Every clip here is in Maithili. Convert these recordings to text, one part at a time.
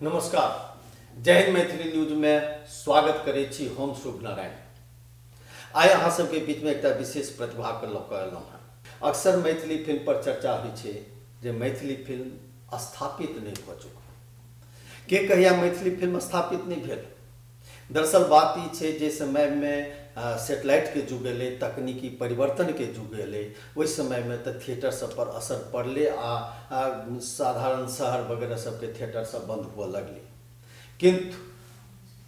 नमस्कार, जय हिंद मैथिली न्यूज में स्वागत करै छी हम शुभ नारायण। आइ अहाँ सबके बीचमे एकटा विशेष प्रतिभाके लऽ कऽ एलहुँ हेँ। अक्सर मैथिली फिल्म पर चर्चा होइ छै जे मैथिली फिल्म स्थापित नहि भऽ चुकल। के कहिया मैथिली फिल्म स्थापित नहि भेल? दरअसल बात ई छै जे समयमे सेटेलाइटके युग एलै, तकनीकी परिवर्तनके युग एलै, ओहि समयमे तऽ थिएटर सब पर असर पड़लै आ साधारण शहर वगैरह सबके थिएटर सब बंद हुअ लगलै। किन्तु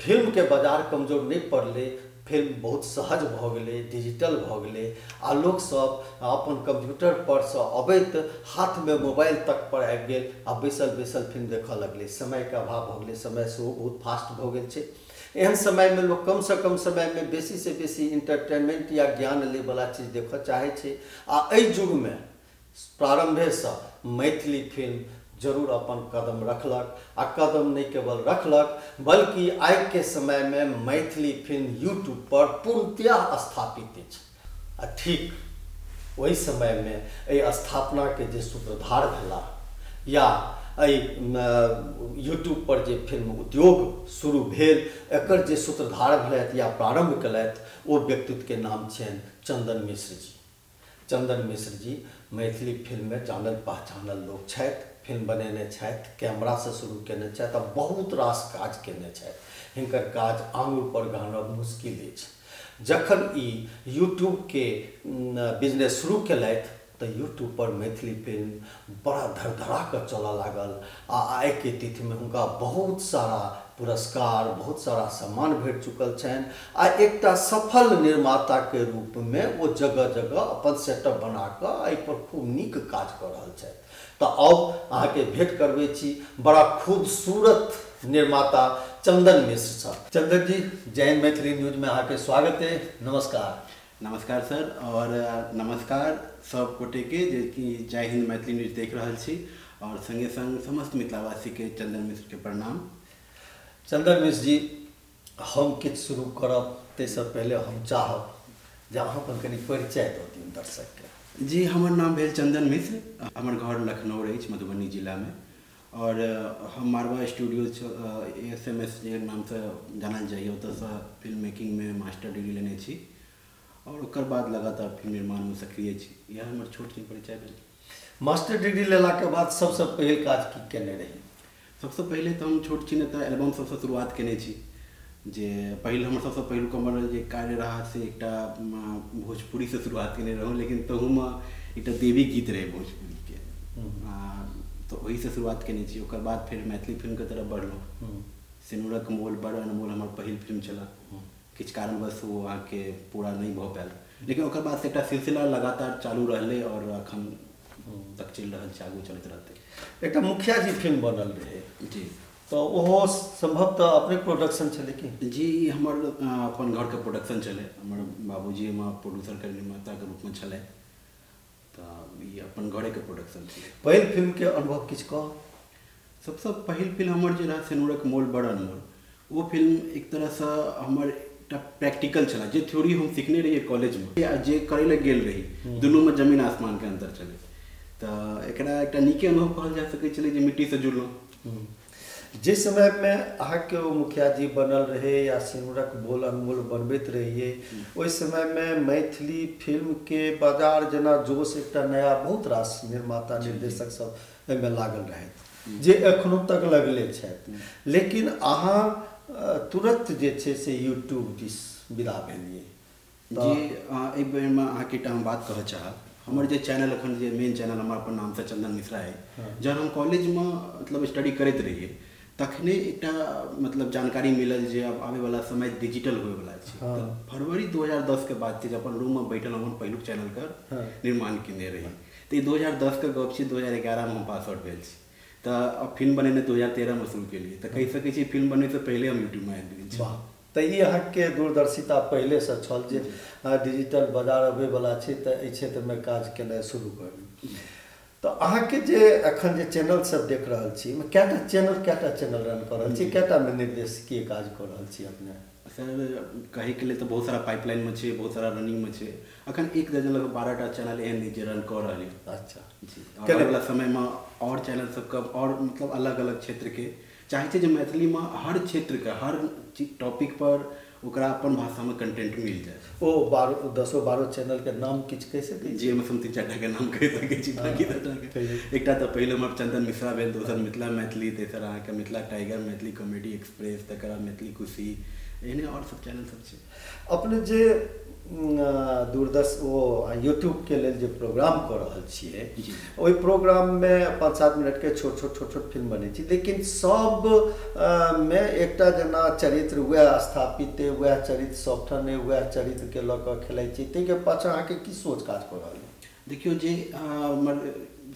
फिल्मके बाजार कमजोर नहि पड़लै, फिल्म बहुत सहज भऽ गेलै, डिजिटल भऽ गेलै आ लोकसब अपन कंप्यूटर पर सँ अबैत हाथमे मोबाइल तक पर आबि गेल आ बैसल बैसल फिल्म देखऽ लगलै। समयके अभाव भऽ गेलै, समय सेहो बहुत फास्ट भऽ गेल छै। एहन समयमे लोक कमसँ कम समयमे बेसीसँ बेसी इंटरटेनमेंट या ज्ञान लैवला चीज देखऽ चाहै छै आ एहि युगमे प्रारम्भेसँ मैथिली फिल्म जरूर अपन कदम रखलक आ कदम नहि केवल रखलक बल्कि आइके समयमे मैथिली फिल्म यूट्यूब पर पूर्णतया स्थापित अछि। आ ठीक ओहि समयमे एहि स्थापनाके जे सूत्रधार भेला या एहि यूट्यूब पर जे फिल्म उद्योग शुरू भेल एकर जे सूत्रधार भेलथि या प्रारम्भ केलथि ओ व्यक्तित्वके नाम छनि चंदन मिश्र जी। चंदन मिश्र जी मैथिली फिल्ममे जानल पहचानल लोक छथि, फिल्म बनेने छथि, कैमरासँ शुरू केने छथि आ बहुत रास काज केने छथि। हिनकर काज आंगुर पर गानब मुश्किल अछि। जखन ई यूट्यूबके बिजनेस शुरू केलथि तऽ यूट्यूब पर मैथिली फिल्म बड़ा धड़धड़ा कऽ चलऽ लागल आ आइके तिथिमे हुनका बहुत सारा पुरस्कार, बहुत सारा सम्मान भेट चुकल छनि आ एकटा सफल निर्माताके रूपमे ओ जगह जगह अपन सेटअप बना कऽ एहिपर खूब नीक काज कऽ रहल छथि। तऽ आउ अहाँके भेंट करबै छी बड़ा खूबसूरत निर्माता चंदन मिश्र सर। चंदन जी, जय हिंद मैथिली न्यूजमे अहाँके स्वागत है। नमस्कार। नमस्कार सर और नमस्कार सब गोटे के जे कि जय हिंद मैथिली न्यूज देख रहल छी और संगे संग समस्त मिथिलावासी के चंदन मिश्र के प्रणाम। चंदन मिश्र जी, हम किछु शुरू करब ताहिसँ पहिले हम चाहब जे अहाँ अपन कनि परिचय दऽ दियौ दर्शकके। जी, हमर नाम भेल चंदन मिश्र, हमर घर लखनऊ अछि, मधुबनी जिलामे, और हम मारवा स्टूडियो SMS जे नामसँ जानल जाइए ओतऽसँ फिल्म मेकिंगमे मास्टर डिग्री लेने छी और ओकर बाद लगातार फिल्म निर्माणमे सक्रिय छी। इएह हमर छोट छिन परिचय भेल। मास्टर डिग्री लेलाके बाद सबसँ पहिल काज की केने रही? सबसँ पहिले तऽ हम छोट छिन तऽ एल्बम सबसँ शुरुआत केने छी। जे पहिल हमर सबसँ पहिलुक हमर जे कार्य रहा से एकटा भोजपुरीसँ शुरुआत केने रहौँ, लेकिन तहूमे एकटा देवी गीत रहै भोजपुरीके, तऽ ओहिसँ शुरुआत केने छी। ओकर बाद फेर मैथिली फिल्मके तरफ बढ़लहुँ। सिनूरक मोल बड़ अनमोल हमर पहिल फिल्म छलए। किछु कारणवश ओ अहाँके पूरा नहि भऽ पायल, लेकिन ओकर बाद एकटा सिलसिला लगातार चालू रहलै और अखन तक चलि रहल छै, आगू चलैत रहतै। एकटा मुखिया जी फिल्म बनल रहै जी, तऽ ओहो सम्भवतः अपने प्रोडक्शन छलै कि? जी, हमर अपन घरके प्रोडक्शन छलै। हमर बाबूजी हमर प्रोड्यूसरके निर्माताके रूपमे छलै, तऽ ई अपन घरेके प्रोडक्शन छलै। पहिल फिल्मके अनुभव किछु कह। सबसँ पहिल फिल्म हमर जे रहै सिनूरक मोल बड़ अनमोल, ओ फिल्म एक तरहसँ हमर एकटा प्रैक्टिकल छलै। जे थ्योरी हम सीखने रहियै कॉलेजमे आ जे करै लए गेल रही, दुनूमे जमीन आसमानके अन्तर छलै। तऽ एकरा एकटा नीके अनुभव कहल जा सकै छलै जे मिट्टीसँ जुड़लहुँ। जे समयमे अहाँके ओ मुखिया जी बनल रहै या सिनूरक बोल अनमोल बनबैत रहियै, ओहि समयमे मैथिली फिल्मके बाजार जेना जोश एकटा नया बहुत रास निर्माता निर्देशक सब एहिमे लागल रहथि जे एखनो तक लगले छथि, लेकिन अहाँ तुरंत जे छै से यूट्यूब दिस विदा भेलियै। जी, एहि बेरमे अहाँके एकटा हम बात कहऽ चाहब। हमर जे चैनल अखन जे मेन चैनल हमर अपन नामसँ चंदन मिश्रा है, जहन हम कॉलेजमे मतलब स्टडी करैत रहियै तखने एकटा मतलब जानकारी मिलल जे आब आबैवला समय डिजिटल होइवला छै। तऽ फरवरी 2010 के बात छै जे अपन रूममे बैठल हम अपन पहिलुक चैनलके निर्माण केने रही। तऽ ई 2010 के गप छै, 2011मे हम पास आउट भेल छी। तऽ फिल्म बनेने 2013मे शुरू केलियै, तऽ कहि सकै छी फिल्म बनैसँ पहिले हम यूट्यूबमे आबि गेल छी। तऽ ई अहाँके दूरदर्शिता पहिलेसँ छल जे डिजिटल बाजार अबैवला छै तऽ एहि क्षेत्रमे काज केनाइ शुरू करू। तऽ अहाँके जे एखन जे चैनल सब देख रहल छी, कएटा चैनल रन कऽ रहल छी, कएटामे निर्देशकीय काज कऽ रहल छी अपने? सर, कहैके लेल तऽ बहुत सारा पाइपलाइनमे छै, बहुत सारा रनिंगमे छै। अखन एक दर्जन लगभग 12टा चैनल एहन जे रन कऽ रहल यऽ। अच्छा जी, आबैवला समयमे आओर चैनल सबके और मतलब अलग अलग क्षेत्रके चाहै छै जे मैथिलीमे हर क्षेत्रके हर टॉपिक पर ओकरा अपन भाषामे कंटेंट मिल जाए। ओ 10-12 चैनलके नाम किछु कहि सकै छी? जे हम 3-4 टाके नाम कहि सकै छी, बाकी 10 टाके। एकटा तऽ पहिले हमर चंदन मिश्रा भेल, दोसर मिथिला मैथिली, तेसर अहाँके Mithila tiger, Maithili comedy express, तकर बाद मैथिली खुशी, एहने आओर सब चैनल सब छै। अपने जे दूरदर्शन ओ यूट्यूबके लेल जे प्रोग्राम कऽ रहल छियै, ओहि प्रोग्राममे 5-7 मिनटके छोट छोट छोट छोट फिल्म बनै छै, लेकिन सब मे एकटा जेना चरित्र वएह स्थापित, वएह चरित्र सबठाम वएह चरित्रके लऽ कऽ खेलाइ छै, ताहिके पाछाँ अहाँके की सोच काज कऽ रहल? देखियौ, जे हमर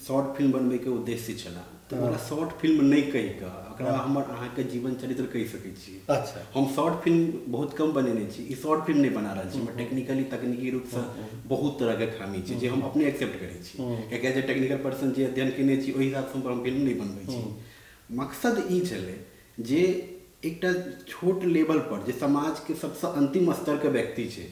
शॉर्ट फिल्म बनबैके उद्देश्य छलै तऽ ओकरा शॉर्ट फिल्म नहि कहि कऽ ओकरा हमर अहाँके जीवन चरित्र कहि सकै छी। अच्छा, हम शॉर्ट फिल्म बहुत कम बनेने छी, ई शॉर्ट फिल्म नहि बना रहल छी। टेक्निकली तकनीकी रूपसँ बहुत तरहके खामी छै जे हम अपने एक्सेप्ट करै छी, कियाकि एज ए टेक्निकल पर्सन जे अध्ययन केने छी ओहि हिसाबसँ हम फिल्म नहि बनबै छी। मकसद ई छलै जे एकटा छोट लेवल पर जे समाजके सबसँ अंतिम स्तरके व्यक्ति छै,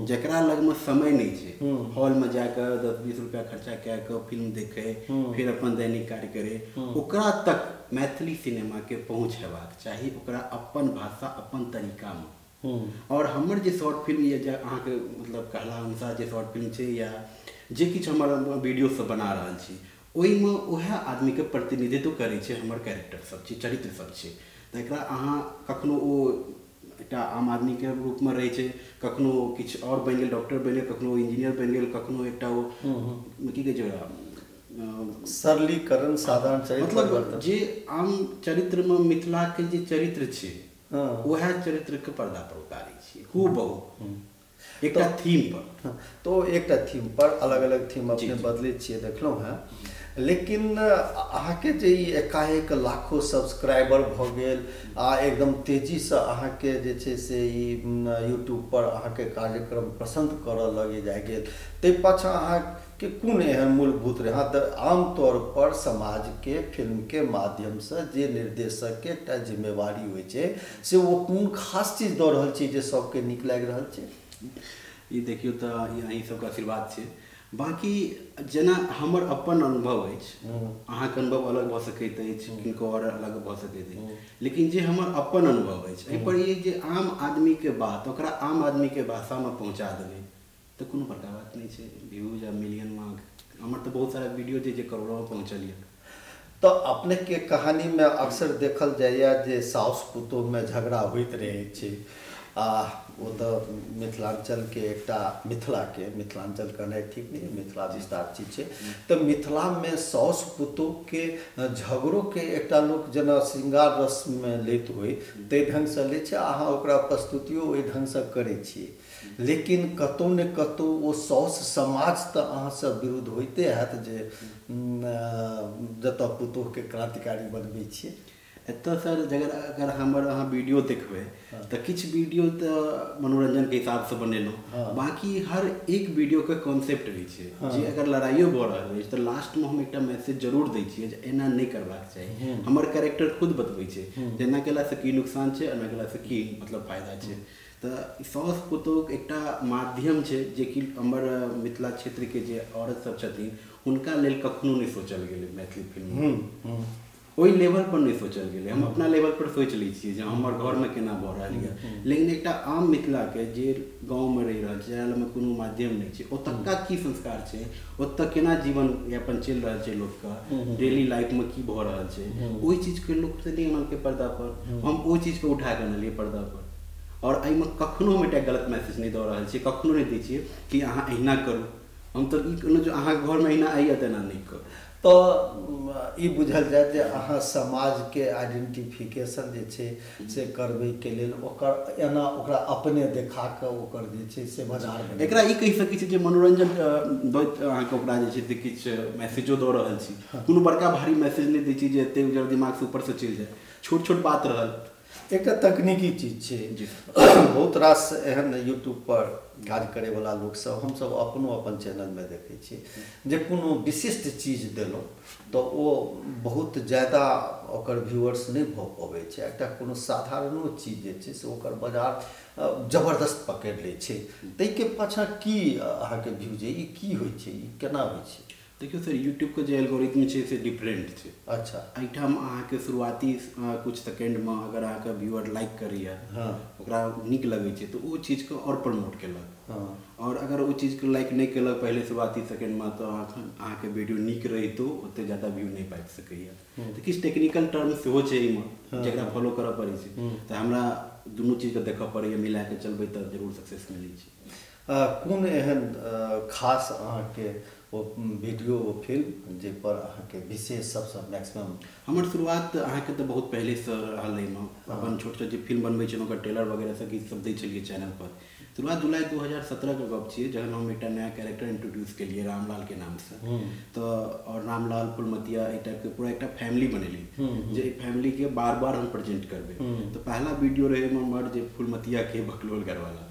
जकरा लगमे समय नहि छै हॉलमे जाकऽ 10-20 रुपया खर्चा कए कऽ फिल्म देखै, फिर अपन दैनिक कार्य करै, ओकरा तक मैथिली सिनेमाके पहुँच हेबाक चाही, ओकरा अपन भाषा अपन तरीकामे। और हमर जे शॉर्ट फिल्म या जे अहाँके मतलब कहला अनुसार जे शॉर्ट फिल्म छै या जे किछु हमर वीडियो सब बना रहल छी, ओहिमे उएह आदमीके प्रतिनिधित्व करै छै हमर कैरेक्टर सब छै, चरित्र सब छै। तऽ एकरा अहाँ कखनो ओ एकटा आम आदमीके रूपमे रहै छै, कखनो किछु आओर बनि गेल, डॉक्टर बनि गेल, कखनो इंजीनियर बनि गेल, कखनो एकटा ओ की कहै छै ओकरा सरलीकरण साधारण चरित्र, मतलब जे आम चरित्रमे मिथिलाके जे चरित्र छै वएह चरित्रके पर्दा पर उतारै छियै हूबहू एकटा थीम पर। तो एकटा थीम पर अलग अलग थीम अपने बदलै छियै, देखलहुँ हेँ। लेकिन अहाँके जे ई एकाएक लाखों सब्सक्राइबर भऽ गेल आ एकदम तेजीसँ अहाँके जे छै से ई यूट्यूब पर अहाँके कार्यक्रम पसन्द करऽ लगे जाइ गेल, ताहि पाछाँ अहाँके कोन एहन मूलभूत रहै? हाँ, तऽ आमतौर पर समाजके फिल्मके माध्यमसँ जे निर्देशकके एकटा जिम्मेवारी होइ छै से ओ कोन खास चीज दऽ रहल छै जे सबके नीक लागि रहल छै? ई देखियौ तऽ ई अहीं सबके आशीर्वाद छै। बाँकी जेना हमर अपन अनुभव अछि, अहाँके अनुभव अलग भऽ सकैत अछि, किनको आओर अलग भऽ सकैत अछि, लेकिन जे हमर अपन अनुभव अछि एहिपर ई जे आम आदमीके बात ओकरा आम आदमीके भाषामे पहुँचा देबै तऽ कोनो बड़का बात नहि छै। व्यूज आ मिलियनमे हमर तऽ बहुत सारा वीडियो जे करोड़ोमे पहुँचल यऽ। तऽ अपनेके कहानीमे अक्सर देखल जाइए जे साउस पुतोहमे झगड़ा होइत रहै छै, आ ओ तऽ मिथिलाञ्चलके एकटा मिथिलाके मिथिलाञ्चल कहनाइ ठीक नहि, मिथिला विस्तार चीज छै, तऽ मिथिलामे साउस पुतोहके झगड़ोके एकटा लोक जेना श्रृंगार रसमे लैत होइ ताहि ढङ्गसँ लै छै, अहाँ ओकरा प्रस्तुतियो ओहि ढङ्गसँ करै छियै, लेकिन कतहु ने कतहु ओ साउस समाज तऽ अहाँसँ विरुद्ध होइते हैत जे जतऽ पुतोहके क्रान्तिकारी बनबै छियै। एतऽ सर अगर हमर अहाँ वीडियो देखबै तऽ किछु वीडियो तऽ मनोरंजनके हिसाबसँ बनेलहुँ, बाँकी हर एक वीडियोके कॉन्सेप्ट होइ छै जे अगर लड़ाइयो भऽ रहल अछि तऽ लास्टमे हम एकटा मैसेज जरूर दै छियै जे एना नहि करबाक चाही। हमर कैरेक्टर खुद बतबै छै जे एना केलासँ की नुकसान छै, एना केलासँ की मतलब फायदा छै। तऽ साउस पुतोहु एकटा माध्यम छै जेकि हमर मिथिला क्षेत्रके जे औरत सब छथिन हुनका लेल कखनो नहि सोचल गेलै मैथिली फिल्म, ओहि लेवल पर नहि सोचल गेलै। हम अपना लेवल पर सोचि लै छियै जे हमर घरमे केना भऽ रहल यऽ, लेकिन एकटा आम मिथिलाके जे गाँवमे रहि रहल छै, जकरा लगमे कोनो माध्यम नहि छै, ओतुका की संस्कार छै, ओतऽ केना जीवन यापन चलि रहल छै लोकके, डेली लाइफमे की भऽ रहल छै, ओहि चीजके लोक तऽ नहि आनलकै पर्दा पर। हम ओहि चीजके उठा कऽ अनलियै पर्दा पर, आओर एहिमे कखनो हम एकटा गलत मैसेज नहि दऽ रहल छियै, कखनो नहि दै छियै कि अहाँ अहिना करू। हम तऽ ई कहलहुँ जे अहाँके घरमे अहिना आइए तऽ एना नहि करू। तऽ ई बुझल जाय जे अहाँ समाजके आइडेंटिफिकेशन जे छै से करबैके लेल ओकर एना ओकरा अपने देखा कऽ ओकर जे छै से बाजार एकरा ई कहि सकै छी जे मनोरंजन दैत अहाँके ओकरा जे छै से किछु मैसेजो दऽ रहल छी। कोनो बड़का भारी मैसेज नहि दै छी जे एतेक उजर दिमागसँ ऊपरसँ चलि जाय, छोट छोट बात रहल। एकटा तकनीकी चीज छै। बहुत रास एहन यूट्यूब पर काज करैवला लोकसब हमसब अपनो अपन चैनलमे देखै छियै जे कोनो विशिष्ट चीज देलहुँ तऽ ओ बहुत ज्यादा ओकर व्यूअर्स नहि भऽ पबै छै। एकटा कोनो साधारणो चीज जे छै से ओकर बाजार जबरदस्त पकड़ि लै छै। ताहिके पाछाँ की अहाँके व्यू जे ई की होइ छै, ई केना होइ छै? देखियौ सर, यूट्यूबके जे एल्गोरिथम छै से डिफरेंट छै। अच्छा। एहिठाम अहाँके शुरुआती कुछ सेकेंडमे अगर अहाँके व्यूअर लाइक करैया, हाँ, ओकरा नीक लगै छै, तऽ ओ चीजके आओर प्रमोट केलक। हाँ। आओर अगर ओ चीजके लाइक नहि केलक पहिले शुरुआती सेकेंडमे, तऽ अहाँके वीडियो नीक रहितो ओते ज्यादा व्यू नहि पाबि सकैया। तऽ किछु टेक्निकल टर्म सेहो छै एहिमे जकरा फॉलो करऽ पड़ै छै। तऽ हमरा दुनू चीजके देखऽ पड़ैया, मिलाके चलबै तऽ जरूर सक्सेस मिलै छै। कोन एहन खास अहाँके ओ वीडियो, ओ फिल्म जाहिपर अहाँके विशेष सबसँ मैक्सिमम? हमर शुरुआत अहाँके तऽ बहुत पहिलेसँ रहल एहिमे। अपन छोट छोट जे फिल्म बनबै छलहुँ ओकर ट्रेलर वगैरह सब गीत सब दै छलियै चैनल पर। शुरुआत जुलाई 2017के गप छियै, जखन हम एकटा नया कैरेक्टर इंट्रोड्यूस केलियै रामलालके नामसँ। तऽ आओर रामलाल, फुलमतिया, एहि टाइपके पूरा एकटा फैमिली बनेली जे एहि फैमिलीके बार बार हम प्रेजेंट करबै। तऽ पहला वीडियो रहै हमर जे फुलमतियाके बकलोल घरवाला,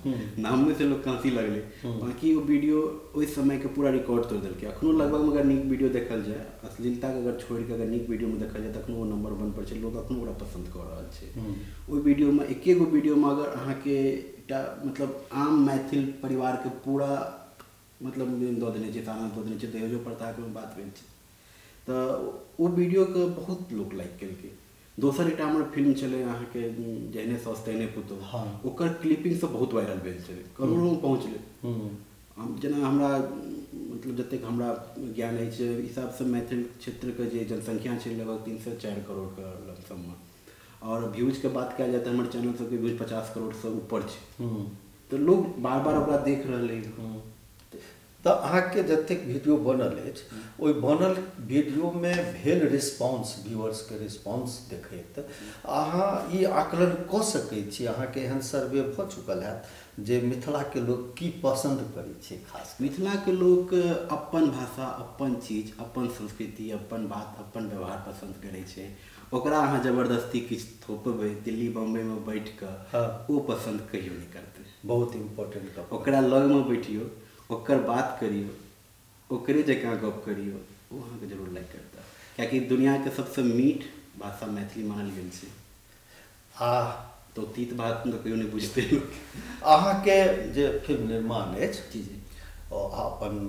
नामे से लोग हँसी लगलै। बाँकी ओ वीडियो ओहि समयके पूरा रिकॉर्ड तोड़ि देलकै। अखनो लगभग अगर नीक वीडियो देखल जाय, अश्लीलताके अगर छोड़िके अगर नीक वीडियोमे देखल जाय, तखनो ओ नंबर 1 पर छै। लोग अखनो ओकरा पसन्द कऽ रहल छै। ओहि वीडियोमे, एके गो वीडियोमे अगर अहाँके एकटा मतलब आम मैथिल परिवारके पूरा मतलब दऽ देने छै, सारांश दऽ देने छै, दहेजो प्रथाके बात भेल छै, तऽ ओ वीडियोके बहुत लोक लाइक केलकै। दोसर एकटा हमर फिल्म छलै अहाँके जेहने साउस तेहने पुतोहु, हाँ। ओकर क्लिपिंग सब बहुत वायरल भेल छलै, करोड़ोमे पहुँचलै। हम जेना हमरा मतलब जतेक हमरा ज्ञान अछि ओहि हिसाबसँ मैथिल क्षेत्रके जे जनसंख्या छै लगभग 3 से 4 करोड़के लमसममे, आओर व्यूजके बात कयल जाय तऽ हमर चैनल सबके व्यूज 50 करोड़सँ ऊपर छै। तऽ लोग बार बार ओकरा देख रहलै। तऽ अहाँके जतेक वीडियो बनल अछि, ओहि बनल वीडियोमे भेल रिस्पॉन्स, व्यूअर्सके रिस्पॉन्स देखैत अहाँ ई आकलन कऽ सकै छी, अहाँके एहन सर्वे भऽ चुकल हैत जे मिथिलाके लोक की पसन्द करै छै खास? मिथिलाके लोक अपन भाषा, अपन चीज, अपन संस्कृति, अपन बात, अपन व्यवहार पसन्द करै छै। ओकरा अहाँ जबरदस्ती किछु थोपबै दिल्ली बम्बईमे बैठ कऽ, ओ पसन्द कहियो नहि करतै। बहुत इम्पोर्टेंट गप। ओकरा लगमे बैठियौ, ओकर बात करियौ, ओकरे जकाँ गप करियौ, ओ अहाँके जरूर लाइक करता, कियाकि दुनिआके सबसँ मीठ भाषा मैथिली मानल गेल छै। आ तऽ तीत बात तऽ कहियो नहि बुझतै लोक। अहाँके जे फिल्म निर्माण अछि, जी जी अपन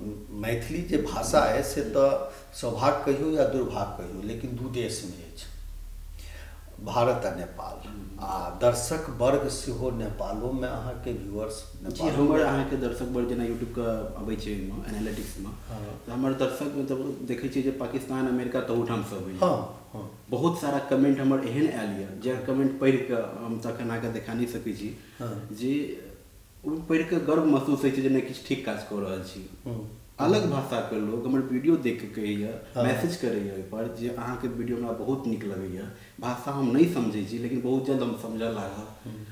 मैथिली जे भाषा अछि से तऽ सौभाग्य कहियौ या दुर्भाग्य कहियौ, लेकिन दू देशमे अछि, भारत आ नेपाल, आ दर्शक वर्ग सेहो नेपालोमे अहाँके व्यूअर्स? जी, हमर अहाँके दर्शक वर्ग जेना यूट्यूबके अबै छै ओहिमे एनालिटिक्समे, तऽ हमर दर्शक मतलब देखै छियै जे पाकिस्तान, अमेरिका, तहूठाम सब होइए। हँ हँ बहुत सारा कमेंट हमर एहन आयल यऽ जे कमेंट पढ़ि कऽ हम तखन अहाँके देखा नहि सकै छी, जे ओ पढ़ि कऽ गर्व महसूस होइ छै जे नहि, किछु ठीक काज कऽ रहल छी। अलग भाषाके लोक हमर वीडियो देख कऽ कहैए, मैसेज करैए ओहिपर जे अहाँके वीडियो हमरा बहुत नीक लगैए, भाषा हम नहि समझै छी लेकिन बहुत जल्द हम समझऽ लागब,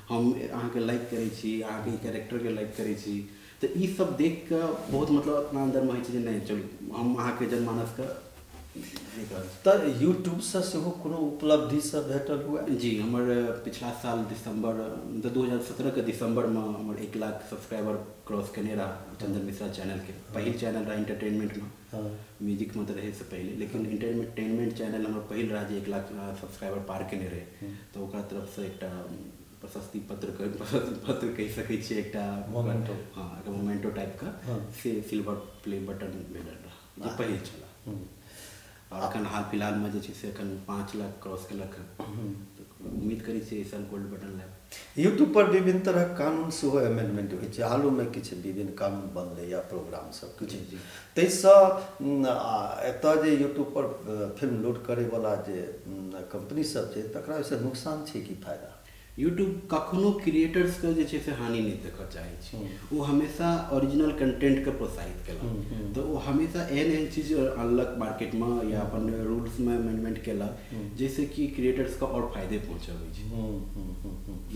हम अहाँके लाइक करै छी, अहाँके ई कैरेक्टरके लाइक करै छी। तऽ ई सब देख कऽ बहुत मतलब अपना अन्दरमे होइ छै जे नहि, चलू, हम अहाँके जनमानसके देख रहल छी। तऽ यूट्यूबसँ सेहो कोनो उपलब्धि सब भेटल हुए? जी, हमर पिछला साल दिसंबर, मतलब 2017के दिसंबरमे हमर 1 लाख सब्सक्राइबर क्रॉस केने रहा चंदन मिश्रा चैनलके। पहिल चैनल रहा एंटरटेनमेंटमे। म्यूजिकमे तऽ रहै से पहिले, लेकिन एंटरटेनमेंट चैनल हमर पहिल रहा जे 1 लाख सब्सक्राइबर पार केने रहै। तऽ ओकरा तरफसँ एकटा प्रशस्ति पत्र, प्रशस्ति पत्र कहि सकै छियै, एकटा मोमेंटो। हँ, एकटा मोमेंटो टाइपके से सिल्वर प्ले बटन भेटल रहा, जे पहिल छलै। आओर एखन हाल फिलहालमे जे छै से एखन 5 लाख क्रॉस केलक हँ, तऽ उम्मीद करै छियै एहि साल गोल्ड बटन लायब। यूट्यूब पर विभिन्न तरहक कानून सेहो अमेंडमेंट होइ छै। हालोमे किछु विभिन्न कानून बनलै या प्रोग्राम सब किछु, जी जी ताहिसँ एतऽ जे यूट्यूब पर फिल्म लोड करैवला जे कंपनी सब छै, तकरा ओहिसँ नुकसान छै कि फायदा? यूट्यूब कखनो क्रिएटर्सके जे छै से हानि नहि देखऽ चाहै छै। ओ हमेशा ओरिजिनल कंटेंटके प्रोत्साहित केलक। तऽ ओ हमेशा एहन एहन चीज अनलक मार्केटमे या अपन रूल्समे अमेंडमेंट केलक जाहिसँ कि क्रिएटर्सके आओर फायदे पहुँचबै छै।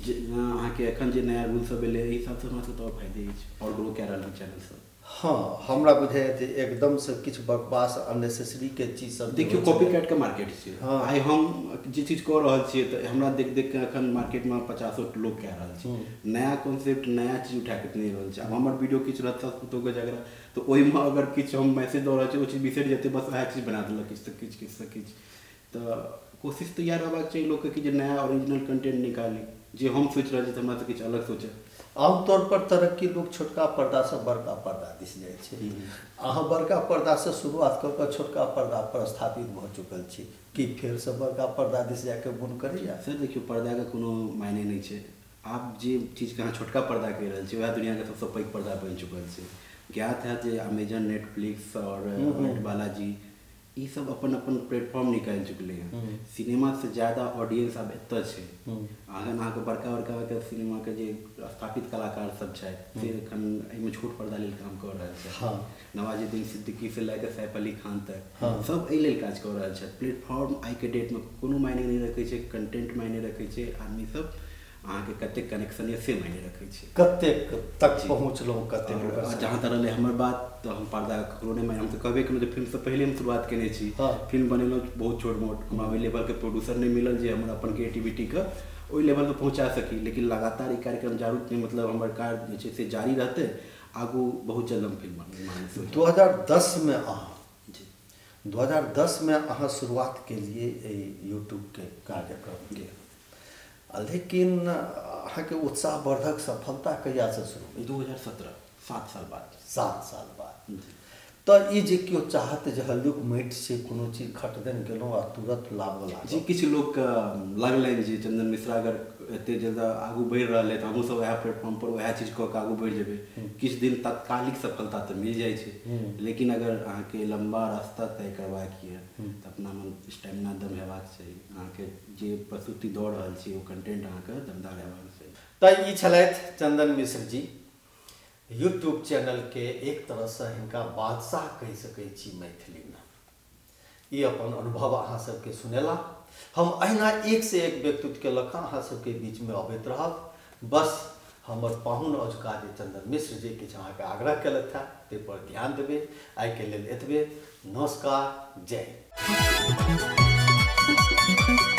जे अहाँके एखन जे नया रूल सब एलै, एहि हिसाबसँ हमरा सबके तऽ आओर फायदे अछि, आओर ग्रो कए रहल चैनल सब। हँ, हमरा बुझाइए जे एकदमसँ किछु बकवास, अननेसेसरी के चीज सब जे देखियौ, होइ छलै। कॉपी कैट के मार्केट छै। आइ हम जे चीज कऽ रहल छियै तऽ हमरा देख देख के एखन मार्केटमे पचासो लोक कए रहल छै। नया कॉन्सेप्ट, नया चीज उठा कऽ नहि रहल छै। आब हमर वीडियो किछु रहत सास पुतोहके झगड़ा, तऽ ओहिमे अगर किछु हम मैसेज दऽ रहल छी, ओ चीज बिसरि जेतै, बस वएह चीज बना देलक किछु तऽ किछु, किछु तऽ किछु। तऽ कोशिश तऽ इएह रहबाक चाही लोकके कि जे नया ओरिजिनल कंटेंट निकाली, जे हम सोचि रहल छी तऽ हमरा तऽ किछु अलग सोचै। आमतौर पर तरक्की लोग छोटका पर्दा से बड़का पर्दा दिस जाइ छै, अहाँ बड़का पर्दा से शुरुआत कऽ कऽ छोटका पर्दा पर स्थापित भऽ चुकल छी, कि फेरसँ बड़का पर्दा दिस जाके मोन करैया? सर देखियौ, पर्दाके कोनो मायने नहि छै। आब जे चीजके अहाँ छोटका पर्दा कहि रहल छी वएह दुनिआके सबसँ पैघ पर्दा बनि चुकल छै। ज्ञात हैत जे अमेजन, नेटफ्लिक्स और बालाजी ई सब अपन अपन प्लेटफॉर्म निकालि चुकलै हँ। सिनेमासँ ज्यादा ऑडियंस आब एतऽ छै। अखन अहाँके बड़का बड़का बड़का सिनेमाके जे स्थापित कलाकार सब छथि से एखन एहिमे छोट पर्दा लेल काम कऽ रहल छथि। नवाजुद्दीन सिद्दीकीसँ लए कऽ सैफ अली खान तक सब एहि लेल काज कऽ रहल छथि। प्लेटफॉर्म आइके डेटमे कोनो मायने नहि रखै छै, कंटेंट मायने रखै छै। आदमी सब अहाँके कतेक कनेक्शन यऽ से मायने रखै छै, कतेक तक पहुँचलहुँ, कतेक। जहाँ तक रहलै हमर बात, तऽ हम पर्दा ककरो नहि मानि, हम तऽ कहबे केलहुँ जे फिल्मसँ पहिले हम शुरुआत केने छी। फिल्म बनेलहुँ बहुत छोट मोट, हमरा ओहि लेवलके प्रोड्यूसर नहि मिलल जे हमर अपन क्रिएटिविटीके ओहि लेवलपर पहुँचा सकी, लेकिन लगातार ई कार्यक्रम जारू, मतलब हमर कार्य जे छै से जारी रहतै। आगू बहुत जल्द हम फिल्म बनेबै। 2010 में अहाँ जी 2010 में अहाँ शुरुआत केलिए एहि यूट्यूबके कार्यक्रमके, लेकिन अहाँके उत्साहवर्धक सफलता कहियासँ शुरू भेल? 2017, 7 साल बाद। 7 साल बाद। तऽ ई जे केओ चाहत जे हल्लुक माटि छै, कोनो चीज खटदन केलहुँ आ तुरंत लाभ लागल। जी, किछु लोकके लगलनि जे चंदन मिश्रा अगर एते ज्यादा आगू बढ़ि रहल है तऽ हमहूँ सब वएह प्लेटफॉर्म पर वएह चीज कऽ के आगू बढ़ि जेबै। किछु दिन तात्कालिक सफलता तऽ मिल जाइ छै, लेकिन अगर अहाँके लम्बा रास्ता तय करबाक यऽ तऽ अपना मन स्टेमिना दम हेबाक चाही। अहाँके जे प्रस्तुति दऽ रहल छी ओ कंटेंट अहाँके दमदार हेबाक चाही। तऽ ई छलथि चंदन मिश्र जी, यूट्यूब चैनल के एक तरहसँ हिनका बादशाह कहि सकै छी मैथिलीमे। ई अपन अनुभव अहाँ सबके सुनेला। हम अहिना एक से एक व्यक्तित्वके लऽ कऽ अहाँ सबके बीचमे अबैत रहब। बस हमर पाहुन अजुका जे चंदन मिश्र जे किछु अहाँके आग्रह केलथि हँ ताहिपर ध्यान देबै। आइके लेल एतबे, नमस्कार, जय हिंद।